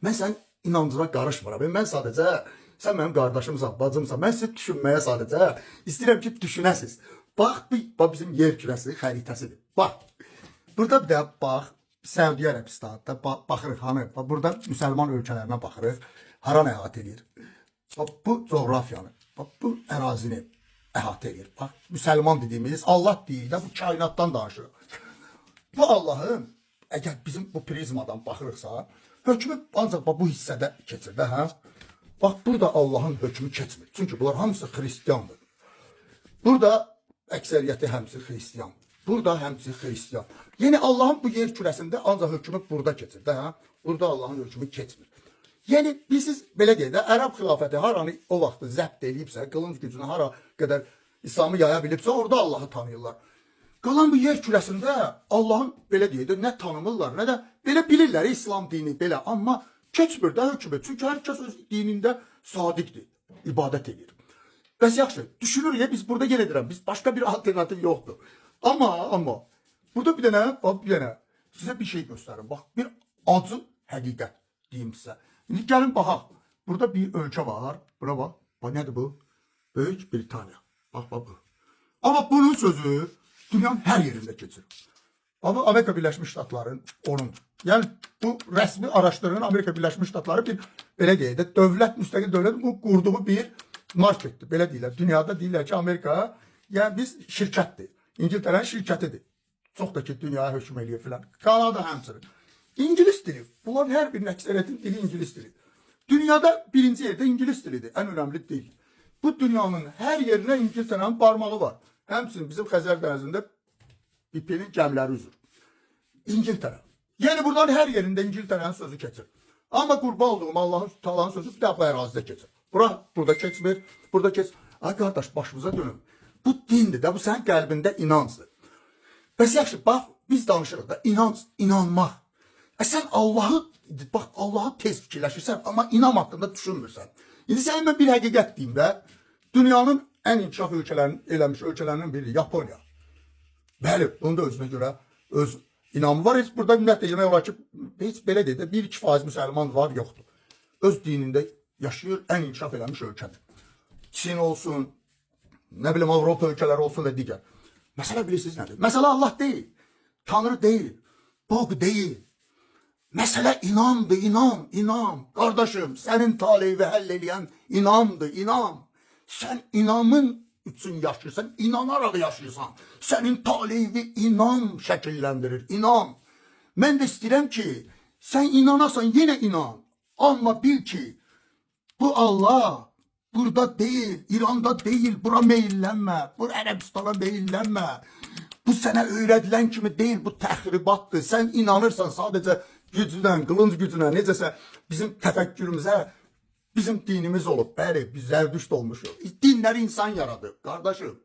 Mən sənin inancına qarışmıram. Mən sadəcə sən mənim qardaşımsan, bacımsan. Mən sizi düşünməyə sadəcə istəyirəm ki, düşünəsiz. Bax, bax bizim yer kürəsi xəritəsidir. Bax. Burada bir də bax Səudiyyə Ərəbistanında baxırıq hanı? Bax burada müsəlman ölkələrinə baxırıq. Hara əhatə eləyir? Bax bu coğrafiyanı, bax bu ərazini əhatə eləyir. Bax müsəlman dediyimiz Allah deyil də bu kainatdan danışırıq. Bu Allahın əgər bizim bu prizmadan baxırıqsa, hökmü ancaq bax bu hissədə keçir də, hə? Bax burada Allahın hökmü keçmir. Çünki bunlar hamısı xristiandır. Burada əksəriyyəti həmsi xristian. Burada həmsi xristian. Yəni Allahın bu yer kürəsində ancaq hökmü burada keçir də, hə? Burada Allahın hökmü keçmir. Yəni bilirsiniz belə deyək də, Ərəb xilafəti haranı o vaxt zəbt eləyibsə, qılınc gücünü hara qədər İslamı yaya bilibsə, orada Allahı tanıyırlar. Qalan bu yer kürəsində Allahın belə deyək də nə tanımırlar, nə də belə bilirlər İslam dini belə, amma keçmir də hökmü. Çünki hər kəs öz dinində sadiqdir, ibadət edir. Bəs yaxşı, düşünürük ya biz burada yenə deyirəm, biz başqa bir alternativ yoxdur. Amma burada bir dənə, bax bir dənə sizə bir şey göstərim. Bax bir acı həqiqət deyim sizə. İndi gəlin baxaq. Burada bir ölkə var. Bura bax. Bax nədir bu? Böyük Britaniya. Bax bax bu. Amma bunun sözü dünyanın hər yerində keçir. Amma Amerika Birləşmiş Ştatların onun. Yəni bu rəsmi araşdırın Amerika Birləşmiş Ştatları bir belə deyək də dövlət, müstəqil dövlət bu qurduğu bir marketdir. Belə deyirlər. Dünyada deyirlər ki, Amerika yəni biz şirkətdir. İngiltərənin şirkətidir. Çox da ki dünyaya hökm eləyir filan. Kanada həmçinin. İngilis dili. Bunların hər birinin əksəriyyətinin dili İngilis dili. Dünyada birinci yerdə İngilis dilidir. Ən önəmli dil. Bu dünyanın hər yerinə İngiltərənin barmağı var. Həmçinin bizim Xəzər dənizində BP-nin gəmiləri üzür. İngiltərə. Yəni buradan hər yerində İngiltərənin sözü keçir. Amma qurban olduğum Allahın Taala'nın sözü bir də bu ərazidə keçir. Bura burada keçmir, burada keç. Ay qardaş başımıza dönüm. Bu dindir də, bu sənin qəlbində inancdır. Bəs yaxşı, bax biz danışırıq da inanc, inanmaq. Sən Allahı bax Allahı tez fikirləşirsən, amma inam haqqında düşünmürsən. İndi sənə mən bir həqiqət deyim də. Dünyanın ən inkişaf ölkələrinin eləmiş ölkələrinin biri Yaponiya. Bəli, bunun da özünə görə öz inamı var. Heç burada ümumiyyətlə demək olar ki, heç belə deyək də 1-2% müsəlman var, yoxdur. Öz dinində yaşayır, ən inkişaf eləmiş ölkədir. Çin olsun, nə bilim Avropa ölkələri olsun və digər. Məsələ bilirsiniz nədir? Məsələ Allah deyil, Tanrı deyil, Bog deyil. Məsələ inamdır, inam, inam. Qardaşım, sənin taleyi həll eləyən inamdır, inam. Sən inamın üçün yaşayırsan, inanaraq yaşayırsan. Sənin taleyi inam şəkilləndirir, inam. Mən də istəyirəm ki, sən inanasan, yenə inan. Amma bil ki, bu Allah burada deyil, İranda deyil, bura meyllənmə, bura Ərəbistana meyllənmə. Bu sənə öyrədilən kimi deyil, bu təxribatdır. Sən inanırsan sadəcə gücünə, qılınc gücünə, necəsə bizim təfəkkürümüzə, bizim dinimiz olub. Bəli, biz Zərdüşt olmuşuq. Dinləri insan yaradıb, qardaşım.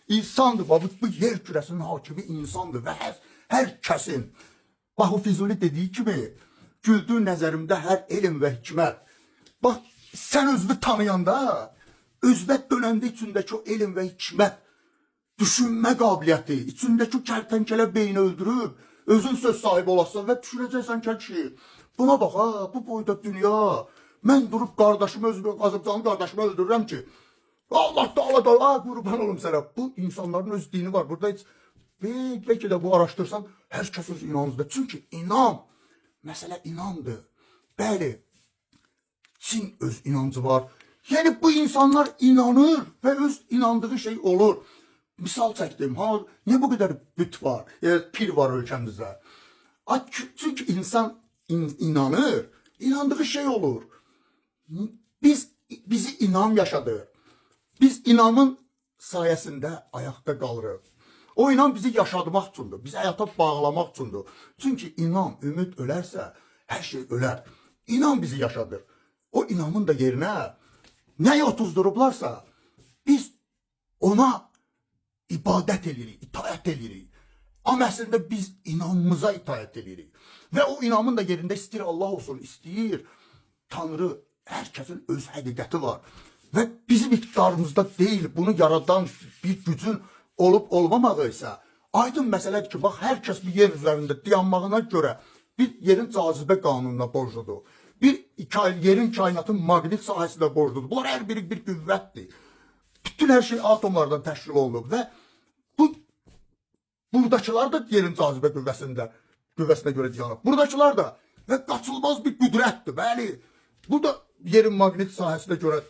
İnsandır, bax, bu yer kürəsinin hakimi insandır və hər kəsin. Bax o Füzuli dediyi kimi, güldü nəzərimdə hər elm və hikmət. Bax, sən özünü tanıyanda, özünə dönəndə içindəki o elm və hikmət, düşünmə qabiliyyəti, içindəki o kərtənkələ beyni öldürüb, özün söz sahibi olasan və düşünəcəksən ki, kişi, buna bax ha, bu boyda dünya, mən durub qardaşımı, özümü, Azərbaycanlı qardaşımı öldürürəm ki, Allah Teala da, ha, qurban olum sənə. Bu insanların öz dini var. Burada heç, bəlkə də bu araşdırsan, hər kəs öz inancıdır. Çünki inam, məsələ inamdır. Bəli, Çin öz inancı var. Yəni bu insanlar inanır və öz inandığı şey olur. Misal çəkdim. Ha, niyə bu qədər büt var, pir var ölkəmizdə? Çünki insan inanır, inandığı şey olur. Bizi inam yaşadır. Biz inamın sayəsində ayaqda qalırıq. O inam bizi yaşatmaq üçündür, bizi həyata bağlamaq üçündür. Çünki inam, ümid ölərsə, hər şey ölər. İnam bizi yaşadır. O inamın da yerinə nəyi otuzdurublarsa, biz ona ibadət eləyirik, itaət eləyirik. Amma əslində biz inamımıza itaət eləyirik. Və o inamın da yerində istəyir Allah olsun, istəyir Tanrı, hər kəsin öz həqiqəti var. Və bizim iqtidarımızda deyil bunu yaradan bir gücün olub olmamağı isə aydın məsələdir ki, bax hər kəs bir yer üzərində dayanmağına görə bir yerin cazibə qanununa borcludur. Bir yerin kainatın maqnit sahəsində borcludur. Bunlar hər biri bir qüvvətdir. Bütün hər şey atomlardan təşkil olunub və bu buradakılar da yerin cazibə qüvvəsinə görə dayanıb. Buradakılar da və qaçılmaz bir qüdrətdir. Bəli. Bu da yerin maqnit sahəsinə görə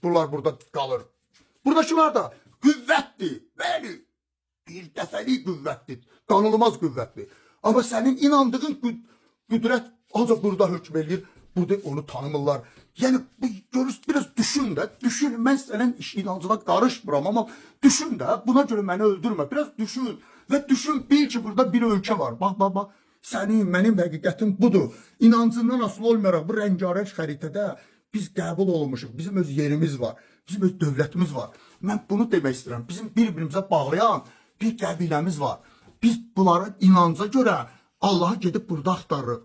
bunlar burada qalır. Buradakılar da qüvvətdir. Bəli. Bir dəfəlik qüvvətdir. Danılmaz qüvvətdir. Amma sənin inandığın qüdrət ancaq burada hökm eləyir. Burada onu tanımırlar. Yəni bu görürsüz biraz düşün də, düşün. Mən sənin iş inancına qarışmıram, amma düşün də, buna görə məni öldürmə. Biraz düşün və düşün bil ki, burada bir ölkə var. Bax, bax, bax. Sənin, mənim həqiqətim budur. İnancından asılı olmayaraq bu rəngarəng xəritədə biz qəbul olunmuşuq. Bizim öz yerimiz var. Bizim öz dövlətimiz var. Mən bunu demək istəyirəm. Bizim bir-birimizə bağlayan bir qəbiləmiz var. Biz bunlara inanca görə Allahı gedib burada axtarırıq.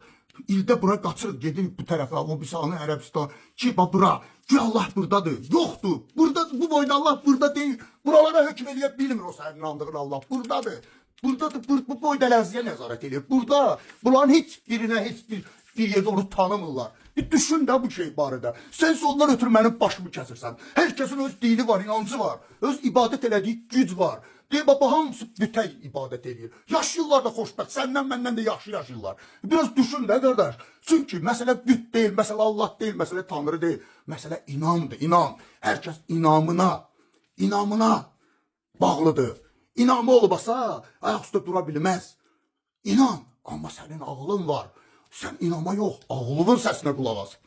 İldə bura qaçırıq, gedirik bu tərəfə, o birisi Ərəbistan, ki, bax bura. Ki Allah buradadır. Yoxdur. Burada bu boyda Allah burada deyil. Buralara hökm eləyə bilmir o sənin inandığın Allah. Buradadır. Buradadır. Bu boyda əraziyə nəzarət eləyir. Burada bunların heç birinə heç bir yerdə onu tanımırlar. Bir düşün də bu şey barədə. Sən ondan ötürü mənim başımı kəsirsən. Hər kəsin öz dini var, inancı var. Öz ibadət elədiyi güc var. Deyir, baba hamısı bütə ibadət eləyir. Yaşayırlar da xoşbəxt, səndən məndən də yaxşı yaşayırlar. Biraz düşün də qardaş. Çünki məsələ büt deyil, məsələ Allah deyil, məsələ Tanrı deyil. Məsələ inandır, inan. Hər kəs inamına bağlıdır. İnamı olmasa ayaq üstə dura bilməz. İnan, amma sənin ağlın var. Sən inama yox, ağlının səsinə qulaq as.